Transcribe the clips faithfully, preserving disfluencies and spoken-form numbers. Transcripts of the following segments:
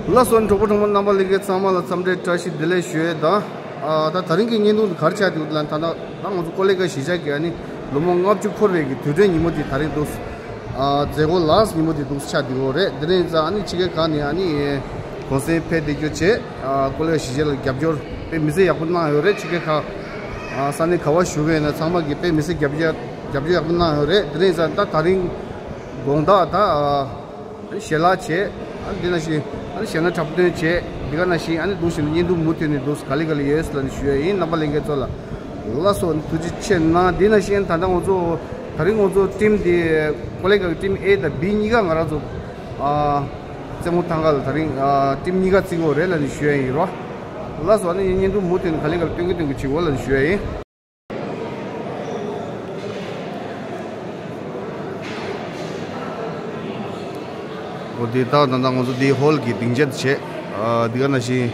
ལགས་སོ། གྲོགས་པོ་གྲོགས་མོ་རྣམ་པ་ལྷན་རྒྱས་ཚང་མ་ལ་འཚམས་འདྲི་བཀྲ་ཤིས་བདེ་ལེགས་ཞུ་ཡས་དང་། ཨ། ད་དེ་རིང་གི་བརྙན་ཐུང་འདི་ག་རེ་ཆགས་འདུག་ལབ་ན། ད་ད་ང་ཚོ་ཀོ་ལི་གྷལ་གཞིས་ཆགས་ཀྱི་ཨ་ནི་ལོ་ངོ་ལྔ་བཅུ་འཁོར་བའི་གི་དུས་དྲན་ཉིན་མོ་འདི་དེ་རིང་འདུག་ཨ། མཛད་སྒོ་ལཱསི་ཉིན་མོ་འདི་འདུག་ཆགས་འདུག་གོ་རེད། དེ་རིང་ཡིན་ཙང་ཨ་ནི་ཕྱི་རྒྱལ་ཁག་ནས་ཨ་ནི་གུང་སེང་ཕེབས་བསྡད་རྒྱུ་བྱས། ཨ། ཀོ་ལི་གྷལ་གཞིས་ཆགས་ལ་རྒྱབ་སྐྱོར་དཔེ་མི་སྲིད་ཡག་པོ་གནང་ཡོད་རེད། ཕྱི་རྒྱལ་ཁག་ཨ། ས་གནས་ག་བ་བཞུགས་ཡོད་ན་ཚང་མ་གིས་དཔེ་མི་སྲིད་རྒྱབ་སྐྱོར་རྒྱབ་སྐྱོར་ཡག་པོ་གནང་ཡོད་རེད། དེ་རིང་ཡིན་ཙང་ད་དེ་རིང་དགོང་དག་ད། ཨ། ཞལ་ལག་བྱས། ཨ། འདི་ནང་བཞིན་ཨ་ནི་ཞལ་ནག་འཁྲབ་སྟོན་བྱས། འདི་ག་ནང་བཞིན་ཨ་ནི་འདུག་སེ་བརྙན་ཐུང་མུ་མཐུད་ནས་འདུག་ག་ལེ་ག་ལེ་ཡོད་ལབ་ནས་ཞུ་ཡ་ཡིན། རྣམ་པ་ལྷན་རྒྱས་ཚོ་ལ་ལགས་སོ། ཐུགས་རྗེ་ཆེ་གནང་། འདི་ནང་བཞིན་ད་ལྟ་ང་ཚོ་དེ་རིང་ང་ཚོ་ཊིམ་འདི་ཀོ་ལི་གྷལ་གི་ཊིམ་ཨེ་དང་བི་གཉིས་ཀ་ང་རང་ཚོ། ཨ། རྩེད་མོ་ཐང་ཁ་ལ་དེ་རིང་། ཨ། ཊིམ་གཉིས་ཀ་རྩེ་གི་ཡོད་རེད་ལབ་ནས་ཞུ་ཡ་ཡིན་རོ། ལགས་སོ། ཨ་ནི་བརྙན་ཐུང་མུ་མཐུད་ནས་ག་ལེ་ག་ལེ་སྟོན་གི་སྟོན་གི་བྱེད་དགོས་ལབ་ནས་ཞུ་ཡ་ཡིན། འོ་དེ་ད་ད་ལྟ་ང་ཚོ་དེའི་ཧོལ་གྱི་སྡིངས་ཆ་དེ་བྱས། ཨ། འདི་ག་ནང་བཞིན་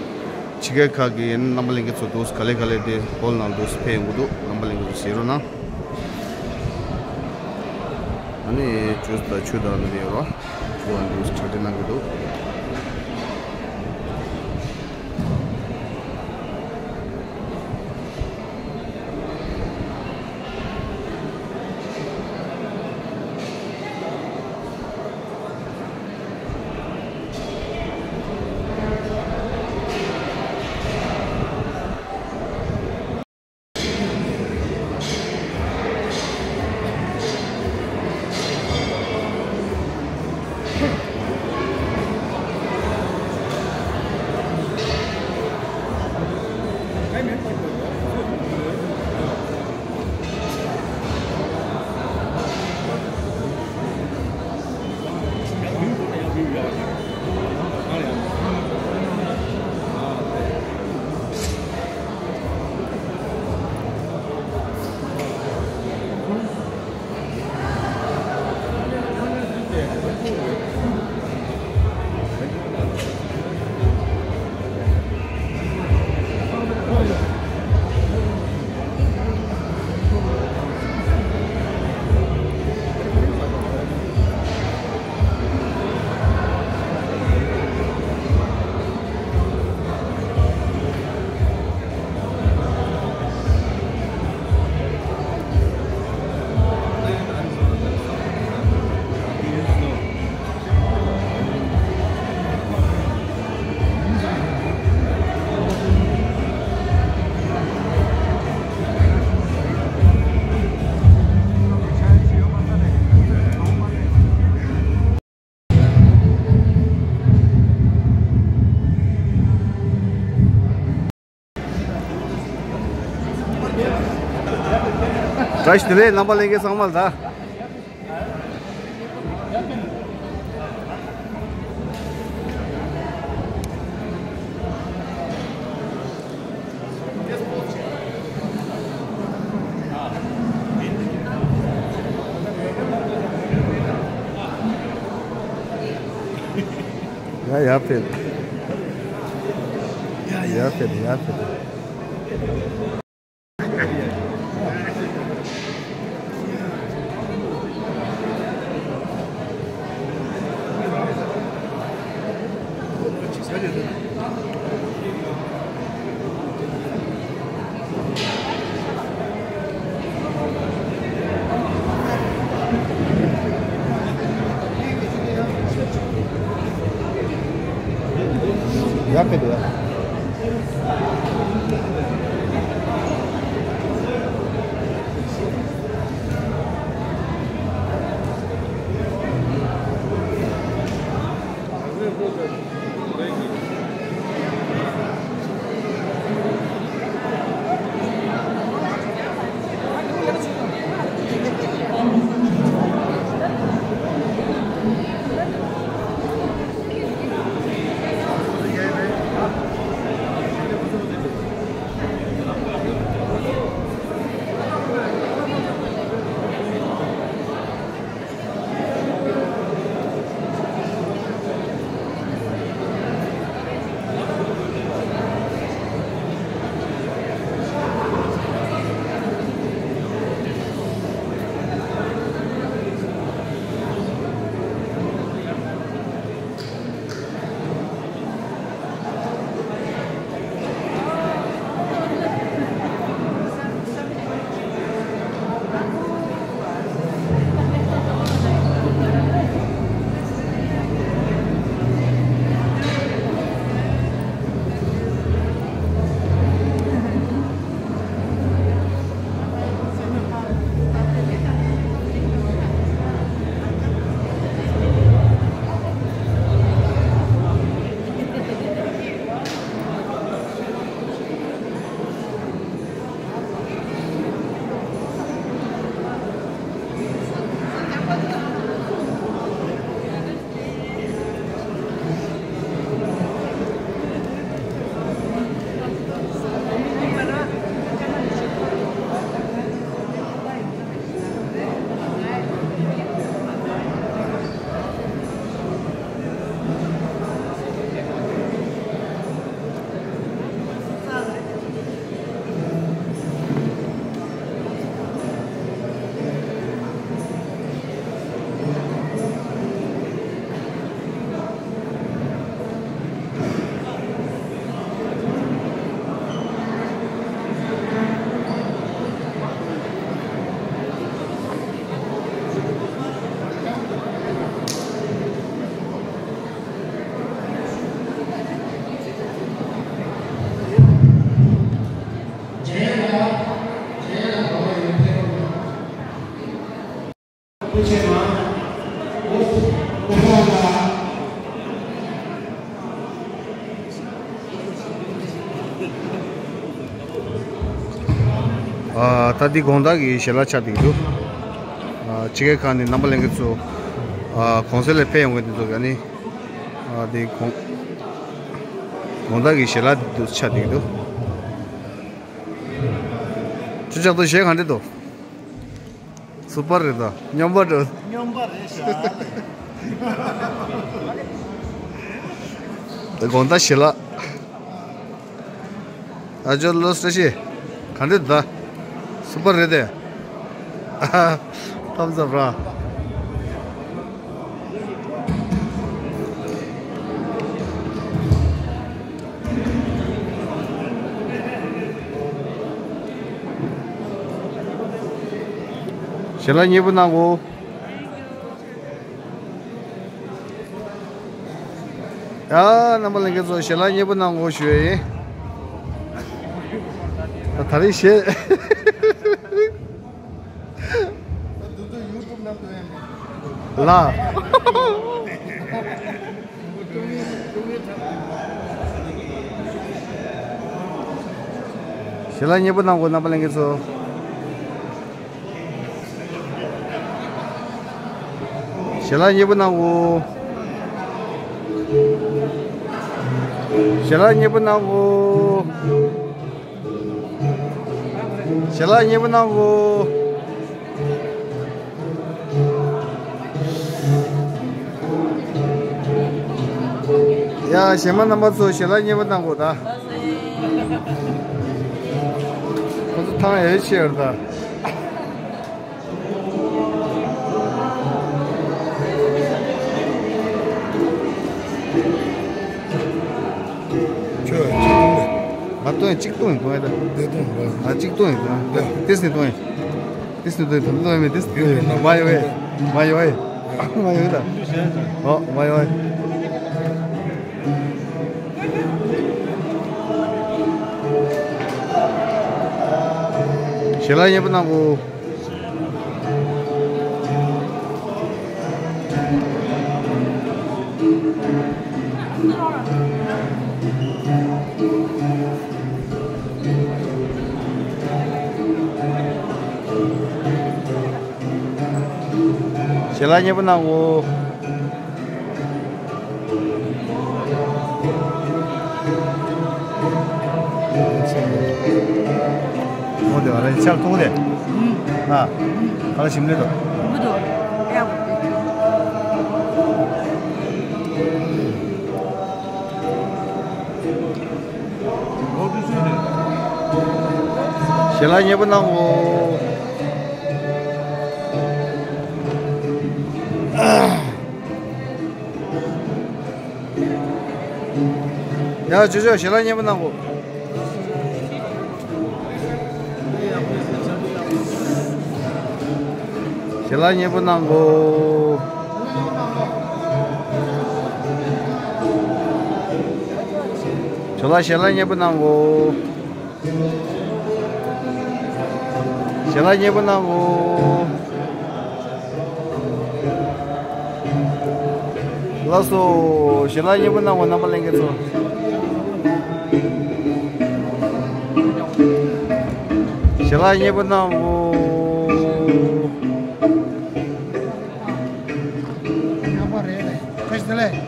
ཕྱི་རྒྱལ་ཁག་གི་རྣམ་པ་ལྷན་རྒྱས་ཚོ་འདུག་ག་ལེ་ག་ལེ་དེ་ཧོལ་ནང་འདུག་ཕེབས་ཡོང་གི་འདུག་རྣམ་པ་ལྷན་རྒྱས་ཚོ་གཟིགས་རོགས་གནང་། ཨ་ནི་ཇུས་དང་ཆུ་དང་ཨ་ནི་དེ་ཡོད་རོ། ཆུ་དང་ཇུས་གྲ་སྒྲིག་གནང་གི་འདུག་བཀྲ་ཤིས་བདེ་ལེགས་རྣམ་པ་ལྷན་རྒྱས་ཚང་མ་ལ་ད། ཡ་ཡ་ཕེབས། ཡ་ཡ་ཕེབས། ཡ་ཕེབས། ཡག་གི་འདུག་ཡ། ཨ། ད་འདི་དགོང་དག་གི་ཞལ་ལག་ཆགས་བསྡད་ཀྱི་འདུག་ཨ། ཕྱི་རྒྱལ་ཁག་ནས་རྣམ་པ་ལྷན་རྒྱས་ཚོ། ཨ། གུང་སེང་ལ་ཕེབས་ཡོང་མཁན་དེ་ཚོ་ག་ནི། ཨ། འདི་དགོང་དགོང་དག་གི་ཞལ་ལག་འདི་ཆགས་བསྡད་ཀྱི་འདུག་ཁྱེད་ཅག་ཚོ་གཞས་ག་འདྲ་འདུག་སུ་པར་རེད་ད། སྙོམས་པ་འགྲོ། སྙོམས་པ་རེད་ཤག་དགོང་དག་ཞལ་ལག་ཨ་ཇོ་ལོ་སྲ་ཤི། ག་འདྲ་འདུག་ད། སུ་པར་རེད་དེ། ཨ། ཐམ་སབ་ར། ཞལ་ལག་མཉེས་པོ་གནང་གོ། ཡ། རྣམ་པ་ལྷན་རྒྱས་ཚོ་ཞལ་ལག་མཉེས་པོ་གནང་གོ་ཞུ་ཡས་ཡིན། ད་ད་རེས་གཞས། ལ། ཞལ་ལག་མཉེས་པོ་གནང་གོ་རྣམ་པ་ལྷན་རྒྱས་ཚོ། ཞལ་ལག་མཉེས་པོ་གནང་གོ། ཞལ་ལག་མཉེས་པོ་གནང་གོ། ཞལ་ལག་མཉེས་པོ་གནང་གོ། ཡ། གཞས་མ་རྣམ་པ་ཚོ་ཞལ་ལག་མཉེས་པོ་གནང་གོ་ད། ཁོ་ཚོ་ཐང་ཡོད་ཆེ་ཡོད་ད། ཁྱོད་གཅིག་བཏུང་རེད། ང་བཏུང་ཡིན། གཅིག་བཏུང་ཡིན། བཏུང་ཡིན་ད། འདི་བཏུང་རེད། ང་གཅིག་བཏུང་ཡིན་ད། ཡ། ཏིས་ནི་བཏུང་ཡིན། ཏིས་ནི་བཏུང་ཡིན། ད་བཏུང་ཡིན། ཏིས་ནི་བཏུང་ཡིན། མ་ཡོང་ཡེ། མ་ཡོང་ཡེ། མ་ཡོང་ཡེ་ད། ཨོ། མ་ཡོང་ཡེ། ཞལ་ལག་མཉེས་པོ་གནང་གོ། ཞལ་ལག་མཉེས་པོ་གནང་གོ། ཨོ་དེ་བ་རེད། ཆར་ཐུག་དེ། ཨ། ཁ་ལ་ཞིམ་ལེ་དོ། ཞལ་ལག་མཉེས་པོ་གནང་གོ། ཡ། ཅོ་ཅོ་ཞལ་ལག་མཉེས་པོ་གནང་གོ། ཞལ་ལག་མཉེས་པོ་གནང་གོ། ཅོ་ལགས་ཞལ་ལག་མཉེས་པོ་གནང་གོ། ཞལ་ལག་མཉེས་པོ་གནང་གོ། ལགས་སོ། ཞལ་ལག་མཉེས་པོ་གནང་གོ། རྣམ་པ་ལྷན་རྒྱས་ཚོ། ཞལ་ལག་མཉེས་པོ་གནང་གོ། ཡག་པོ་རེད། བཀྲ་ཤིས་བདེ་ལེགས།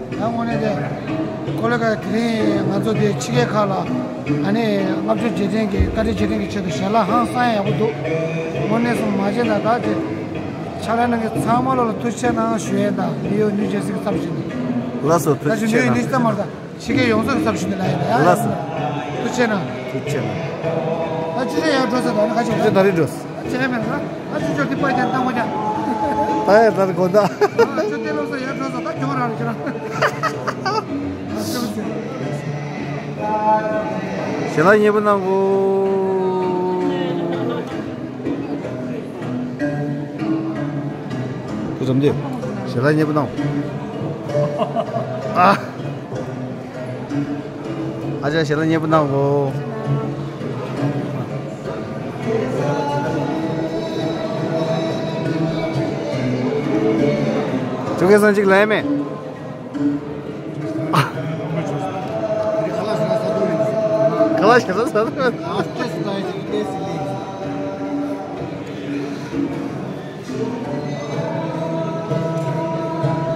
ད་དངོས་གནས་དེ། ཁོ་ལ་ཀ་དེ་རིང་ང་ཚོ་དེ་ཕྱི་རྒྱལ་ཁག་ལ་ཨ་ནི་ལྔ་བཅུ་རྗེས་དྲན་གྱི་བཀའ་དྲིན་རྗེས་དྲན་གྱི་ཆེད་དུ་ཞལ་ལག་ཧང་སང་ཡག་པོ་འདུག་དངོས་གནས་སོང་མ་བྱས་ན་ད་དེ་ཕྱག་ལས་གནང་མཁན་ཚང་མ་ལོ་ལ་ཐུགས་རྗེ་ཆེ་གནང་ཞུ་ཡས་དང་། ནིའུ་ཡོག་ནིའུ་ཇར་སི་གི་ཚབ་བྱས་ནས། ལགས་སོ། ད་ཐུགས་རྗེ་ཆེ་གནང་། ནིའུ་ཡོག་ནིའུ་ཇར་སི་ཙམ་མ་རེད་ད། ཕྱི་རྒྱལ་ཡོངས་རྫོགས་ཀྱི་ཚབ་ཞུས་ནས་ལ་ཡིན་ད་ཡ། ལགས་སོ། ཐུགས་རྗེ་ཆེ་གནང་། ཐུགས་རྗེ་ཆེ་གནང་། ད་ཅི་ཞིག་ཡར་འགྲོ་ས་ད་ནི་ཁ་ཅིག་ཅི་ད་རེས་འགྲོ། ད་ཅི་ཧེ་མེད་ན། ད་ཅི་ཅོ་དེ་པར་ཀྱང་བཏང་བ་ཀྱང་། ད་ཡ་ད་དགོང་དག་ཅོ་དེ་ལོ་ས་ཡར་འགྲོ་ས་ད་གྱོང་རང་རེད་ཁྱེད་རང་། ཞལ་ལག་མཉེས་པོ་གནང་གོ། ཐུགས་རྗེ་ཆེ། ཞལ་ལག་མཉེས་པོ་གནང་། ཨ། ཨ་ཅག་ཞལ་ལག་མཉེས་པོ་གནང་གོ། ཅོ་ཁེ་སང་གཅིག་ལ་ཡ་མེད། ཁ་ལག་ཞལ་ལག་ཟ་འདུག་མི་འདུག་ཁ་ལག་ཞལ་ལག་ཟ་འདུག་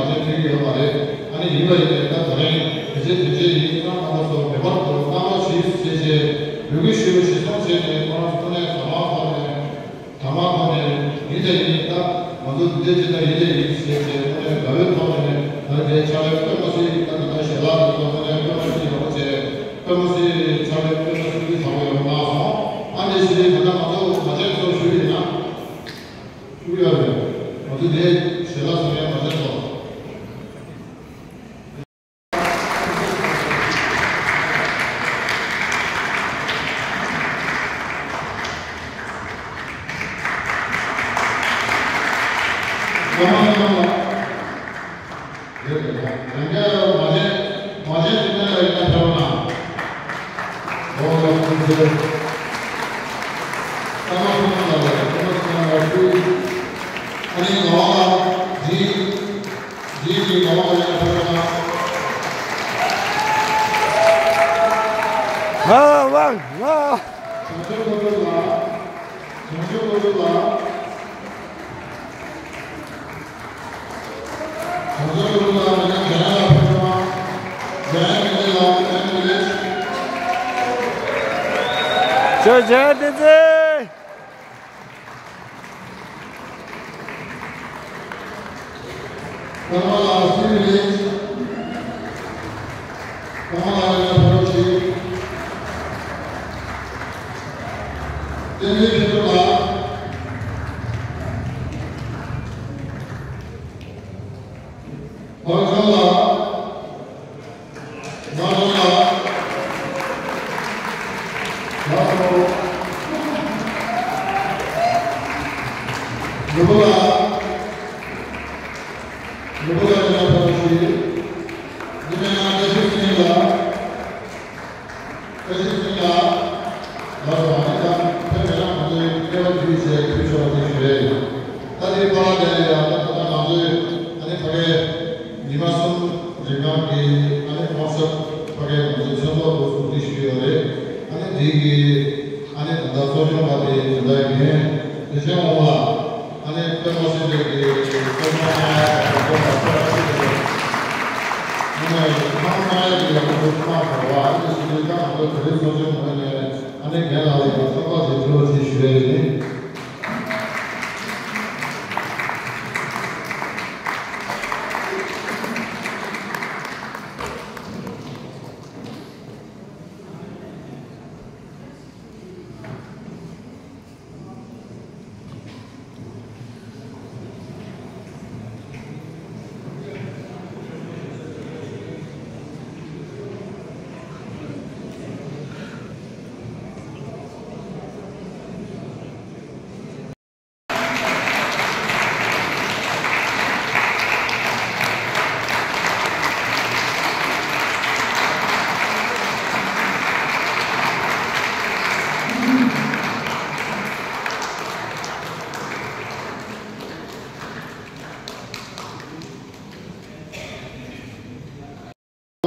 མ་བྱས་ཐུབ་ཀྱི་ཡོད་མ་རེད། ཨ་ནི་ཡིན་པ་ཡིན་ནའི་ད་ད་རིང་དེ་བྱས་དེ་བྱས་ཡིན་ཙང་རྣམ་པ་ཚོ་མེ་འབར་དུ་རྣམ་པ་ཞིག་བྱས་བྱས་འབོད་སྐུལ་ཞུས་པ་ཞིག་སོང་བྱས་ནས་ཁོ་རང་ཚོ་ཐོག་ནས་དང་བ་ཐོག་ནས། དང་པོ་ཐོག་ནས་ཡིན་དེ་ཡིན་ད། ང་ཚོ་འདི་འདྲའི་ཅི་ལྟར་ཡིན་དེ་ཡིན་ཞེས་བྱས་ཐོག་ནས་དགའ་བའི་ཐོག་ནས་ད་རེས་ཕྱག་ལས་དཔེ་མ་སྲིད་ད་ད་ལྟ་ཞལ་ལག་དེ་ཚོ་ཐོག་ནས་དཔེ་མ་སྲིད་ཡག་པོ་བྱས། དཔེ་མ་སྲིད་ཕྱག་ལས་དཔེ་མ་སྲིད་ཀྱི་བཟང་པོ་ཡག་པོ་གནང་སོང་། ཨ་ནི་ཞིག་ད་ལྟ་ང་ཚོ་མ་བྱན་ཚོ་ཞུ་ཡིན་ན་ཞུ་ཡོད་རེད། ང་ཚོ་འདི་ཞལ་ལག་ཟ་མཁན་མ་བྱན་ཚོ། ང་ཝང་ང་། ཇོ་ཇོ་བདེ་ཚེ། ཀརྨ་ལགས་སུ་རེད། ཀརྨ་ལགས་ལ་ཕར་རོགས་ཞུ། བསྟན་འཛིན་ཕུན་ཚོགས་ལགས། ཕར་ཚང་ལགས། ནོར་བཟང་ལགས། ལགས་སོ། ནོར་བུ་ལགས། ནོར་བུ་ལགས་ཀྱི་ནང་ཕར་ཞུ། འདི་མེད་ན་བཀྲ་ཤིས་ཚེ་རིང་ལགས། བཀྲ་ཤིས་ཚེ་རིང་ལགས། ལགས་སོ། ཨ་ནི་ད་ཕེབས་མེད་ན་ང་ཚོའི་སྐྱེ་བ་འདིའི་ཆེད་ཕུལ་ཆོག་པ་དེ་ཞུ་རེད། ད་དེ་པཱ་ལགས་དེ་ལ་ཡང་ད་ད་ལྟ་ང་ཚོའི་ཨ་ནི་ཕ་གའི་ཉི་མ་གསུམ་རིང་གང་གི་ཨ་ནི་ཝོག་ཤོབ་ཕ་གའི་ང་ཚོའི་ཚོགས་ཐོག་ཏུ་གཟུགས་འདི་ཞུས་ཡོད་རེད། ཨ་ནི་འདི་གི་ཨ་ནི་ད་ལྟ་གཙོ་སྐྱོང་པ་དེ་དེ་འདྲ་ཡིན། དེ་བཞིན་འོང་ལ་ཨ་ནི་དཔེ་མ་སྲིད་པའི་གི་གཙོ་སྐྱོང་ཨ་ནི་ད་ལྟ་ད་ལྟ་ཨ་ནི་ཁང་ཁང་ཡ་གི་ཡག་པོ་འདུག་ཁང་ཁང་བ་ཨ་ནི་སྲིད་ཇུས་ཁང་ང་ཚོ་དེ་རིང་གཙོ་སྐྱོང་ངོས་ནས། ཨ་ནི་རྒན་ལགས་ལ་ཡང་རྟག་པར་རྗེས་སུ་ཡི་རང་ཞུ་ཡས་ཡིན།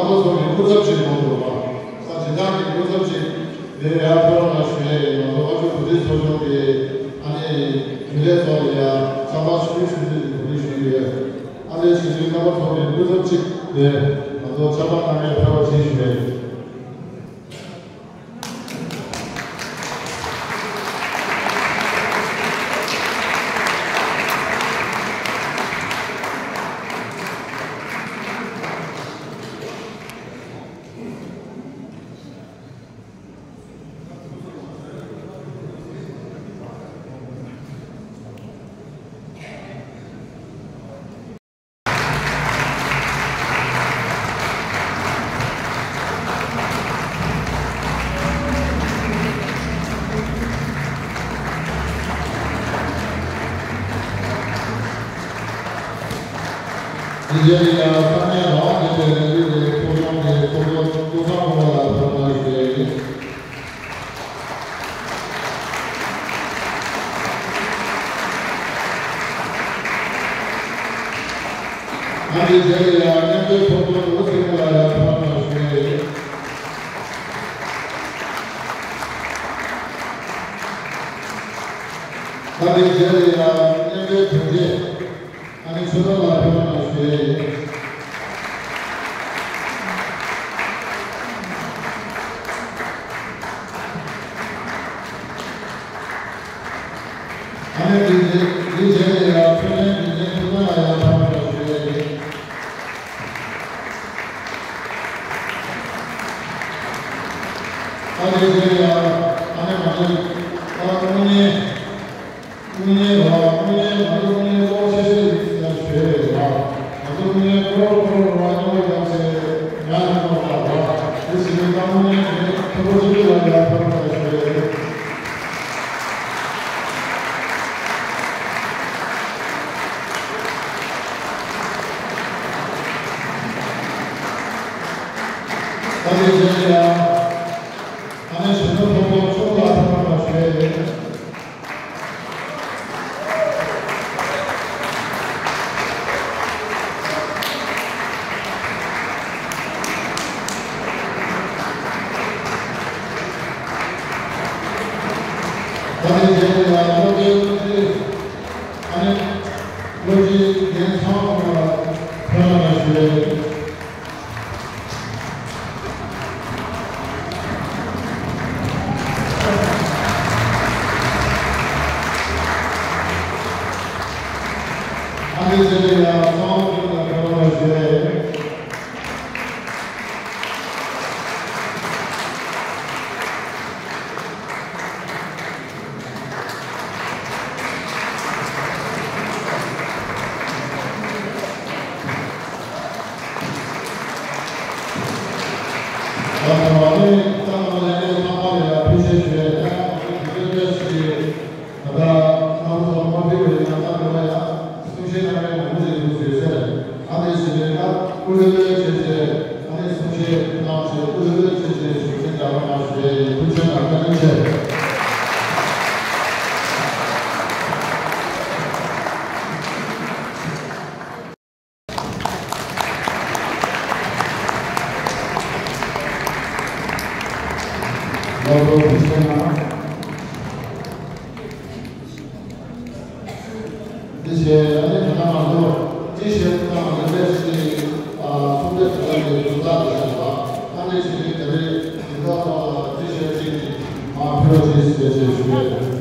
རྣམ་པ་ཚོ་གི་སྐུ་ཚབ་ཅིག་གནང་འདུག་པ། ས་སྦྱིན་བདག་གི་སྐུ་ཚབ་ཅིག་དེ་ཡར་ཕེབས་རོགས་གནང་ཞུ་ཡས་ཡིན། ང་ཚོ་ཨ་ཇོ་བུ་ཁྲིད་ཚོགས་ཆུང་གི་ཨ་ནི་རྒྱུན་ལས་ཚོགས་ལ་ཡ་ཕྱག་དཔར་ཆུ་ཚོད་ཆུ་ཚོད་ཀྱི་གོ་སྒྲིག་ཞུས་ཡོད། ཨ་ལས་ཆུ་ཚོད་རྣམ་པ་ཚོ་གི་སྐུ་ཚབ་ཅིག་དེ་ང་ཚོ་ཕྱག་དཔར་གནང་མཁན་ཕེབས་རོགས་གྱིས་ཞུ་ཡས་ཡིན། རྗེས་ལ་ཡང་ས་གནས་རང་དབང་ལྡན་པའ་ལས་འགུལ་དེ་ཚོགས་ཆུང་གི་ཚོགས་གཙོ་ཀུན་བཟང་སྐུ་ངོ་ལགས་ཕེབས་གནང་ཞུ་ཡས་ཡིན། ཨ་ནི་རྗེས་ལ་ཡང་མཉམ་འབྲེལ་ཚོགས་གཙོ་ལུའུ་ཚེ་རིང་ལགས་ཡང་ཕེབས་གནང་ཞུ་ཡས་ཡིན། ཨ་ནི་རྗེས་ལ་ཡང་མཉམ་འབྲེལ་དྲུང་ཆེ། ཨ་ནི་ཆོས་གྲགས་ལགས་ཕེབས་གནང་ཞུ་ཡས་ཡིན། ཨ་ནི་དེ་རྗེས་དེ་རྗེས་ལ་ཡང་འཕྲོད་བསྟེན་དྲིན་ཅན་ཐུབ་བསྟན་ལགས་ཡང་ཕེབས་གནང་ཞུ་ཡས་ཡིན། ཨ་ནི་དེ་རྗེས་ལ་ཡང་ཨ་ནི་ང་ཚོ་ཨ་དངོས་གནས། དངོས་གནས་ར་དངོས་གནས་ང་ཚོ་དངོས་གནས་བློ་ཆེ་ཤོས་ཡིན་ཟེར་ཞུ་ཡས་ཡོད་ལ། ང་ཚོ་དངོས་གནས་ཁོ་རང་ཁོ་རང་ར་མཉམ་པོ་ཡོད་ཟེར་ཉན་ཡོང་བ་ལ་ར། དེ་ཟེར་ནས་ད་དངོས་གནས་དེ་མཁན་པོ་ཆེ་ཤོས་ལ་ཡར་ཕེབས་པ་ཞུ་ཡས་ཡོད། ད་དེ་རྗེས་ལ་ཡང་ཨ་ནི་གཞོན་ནུ་ཚོགས་གཙོ་མཆོག་ལ་ཕེབས་པ་ཞུ་ཡས་ཡོད། ད་ནི་རྗེས་ལ་ཡང་སློབ་གྲྭའི་སློབ་སྤྱི། ཨ་ནི་སློབ་སྤྱི་རྒན་ཚང་ལ་ཕེབས་གནང་ཞུ་ཡས་ཡིན། ཨ་ནི་རྗེས་ལ་ཡང་ཚང་ལ་ཕེབས་གནང་ཞུ་ཡས་ཡིན། ད་ནི་ལས་ཀའི་ཚང་མ་ལ་ཡང་ཕུལ་བྱུང་ཞུ་ཡས་ཡིན། ད་ལྟ་ང་ཚོ་ཚང་མ་ཕེབས་པའི་ཡང་ད་ལྟ་ཡང་གསུང་བཤད་གནང་མཁན་མང་པོ་ཞིག་འདུག་ཟེར་ཟེར། ཨ་ནི་ཟེར་བའི་ན་སྐུ་ལུས་ལོས་བྱས་ཏེ་ཨ་ནི་གསུང་བཤད་གནང་ཚེ་སྐུ་ལུས་ལོས་བྱས་ཏེ་ཞུ་མཁན་རྒྱ་བ་ནང་ཞུ་ཡས་ཡིན། ཐུགས་རྗེ་གནང་། བཀའ་དྲིན་ཆེ། ལགས་སོ། ཐུགས་རྗེ་གནང་། དེ་བཞིན་ཨ་ནི་ད་ལྟ་ང་ཚོ་ཅི་བཤད་སྟངས་ལ་ལས་ཀའི་ཨ་ཚོགས་སྡེ་དེ་ལ་ནས་དུས་ཚོད་དེ་བཞག་པ། ཨ་ནི་ཞིག་ནས་དེ་རིང་དེ་དག་ཐོག་ལ་ཅི་བཤད་ཅིག་མ་ཕུལ་རོགས་ཞེས་ཞེས་ཞུ་ཡས།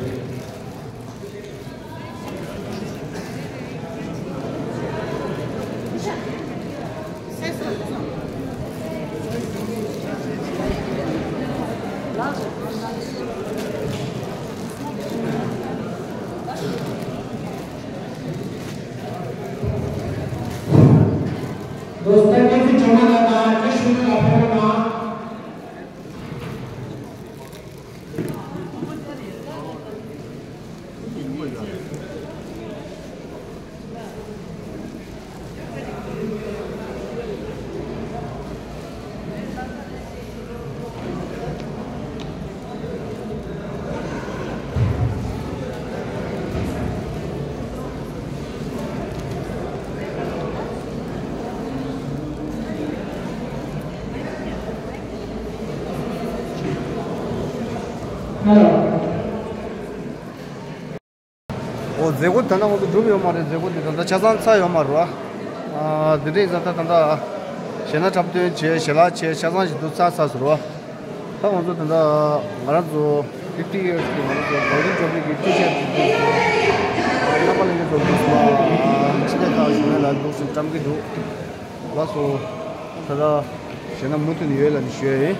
དོ་སྟ་ཀེ་ཚི་ཇོ་མ་ན་དང་ཀེ་ཤུ་ནི་ལ་ཕེབས་པ་དང་། ཨོ་མཛད་སྒོ་ད་ལྟ་ང་ཚོ་གྲུབ་ཡོད་མ་རེད། མཛད་སྒོ་དེ་ད་ལྟ་ཆ་ཚང་ཚར་ཡོད་མ་རེད་བ། ཨ་དེ་འདྲ་ཡིན་ཙང་ད་ད་ལྟ་གཞས་སྣ་འཁྲབ་སྟོན་བྱས། ཞལ་ལག་བྱས། ཆ་ཚང་ཞིག་འདུག་ཚར་ཚར་ཟེར་བ། ད་ང་ཚོ་ད་ལྟ་ང་རང་ཚོ་fifty years གི་ང་རང་ཚོ་བག་རིན་འཇོག་པའི་གི་ཊི་ཤར་ཅིག་འདུག་ཟེར། རྣམ་པ་ལྷན་རྒྱས་ཚོ་འདུག་ཟེར་བ། ཕྱི་ལས་ཁག་གཞུང་ལས་ལ་འདུག་ཟེར་བཀྲམ་གི་འདུག་ལགས་སོ། ད་ལྟ་གཞས་སྣ་མུ་མཐུད་ནས་ཡོད་ལབ་ནས་ཞུ་ཡ་ཡིན།